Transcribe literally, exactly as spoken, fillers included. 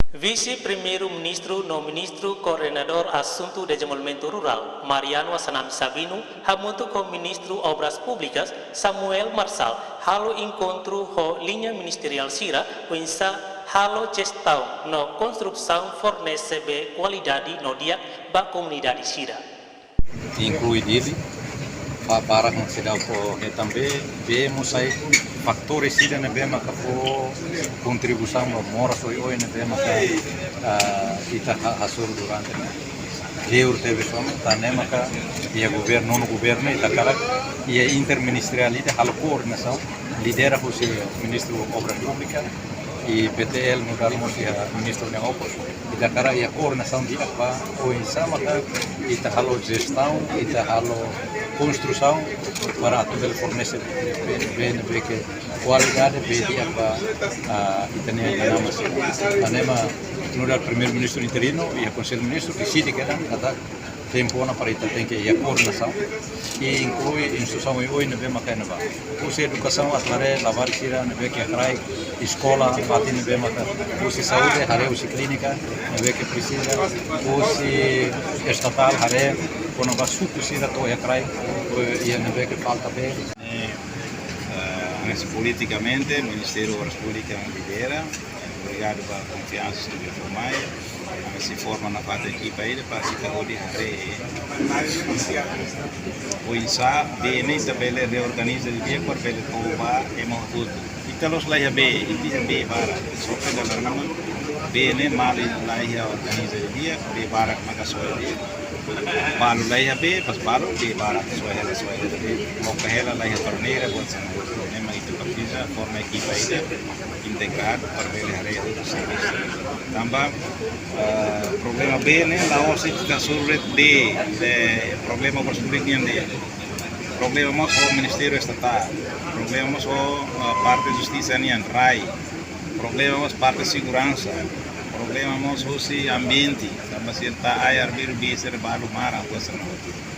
Vise-Primeiru-Ministru no Ministru Koordenadór Asuntu Dezenvolvimentu Rurál, Mariano Assanami Sabino, hamutuk ho Ministru Obras Públikas, Samuel Marçal, halo enkontru ho liña ministeriál sira, oinsá halo jestaun no konstrusaun fornese bee kualidade no di'ak ba komunidade sira. Inklui Dili, ba barak no sida fó hetan bee, bee mós sai fatór ida ne'ebé maka fó kontribuisaun ba moras oioin ne'ebé maka, ah, ita ha-, hasoru durante ne'e. Liur tebes ona, tan ne'e maka iha governu, nonu governu, ita hakarak iha interministeriál ida halo koordenasaun, lidera husi Ministru Obras Públikas, i P T L nu'udar mós iha ministru nia okos, ita hakarak iha koordenasaun di'ak ba oinsá maka ita halo jestaun, ita halo konstrusaun para atu bele fornese bee, bee ne'ebé ke kualidade, bee di'ak ba, ah, ita-nia inan-aman sira. Tan ne'e mak nu'udar Primeiru-Ministru interinu iha Konsellu Ministru deside kedan katak tempu ona para ita tenke iha koordenasaun, i inklui instituisaun oioin ne'ebé maka iha ne'ebá. Husi edukasaun atu haree labarik sira ne'ebé ke iha kraik, eskola, fatin ne'ebé maka, husi saúde haree husi klínika ne'ebé ke presiza, husi estatál haree kona-ba suku sira to'o iha kraik, to'o iha ne'ebé ke falta bee. Eh, eh, politikamente, Ministériu Obras Públikas lidera. Obrigadu ba konfiansa ne'ebé fó mai. Ami sei forma nafatin ekipa ida para ita hodi haree oinsá bee ne'e ita bele reorganiza didi'ak para bele to'o ba ema hotu. Ita la'ós la iha bee, ita iha bee barak. Só ke dalam nama bee ne'e malu la iha organiza didi'ak, bee barak maka soe di'ak. Balu la iha bee, pas balu bee barak, soe hela, soe hela bee. Loke hela la iha torneira, buat hanesan ne'e. Ne'e mak ita presiza forma ekipa ida integradu para bele haree hotu servisu. Tanba, eh, problema bee ne'e la'ós ita hasoru de'it bee, eh, problema Obras Públikas nian de'it. Problema mós ho Ministériu Estatál. Problema mós ho, eh, parte justisa nian, rai. Problema mós parte seguransa. Problema mós husi ambiente. Tanba sira tau ai arbiru bee sira balu maran, buat hanesan ne'e.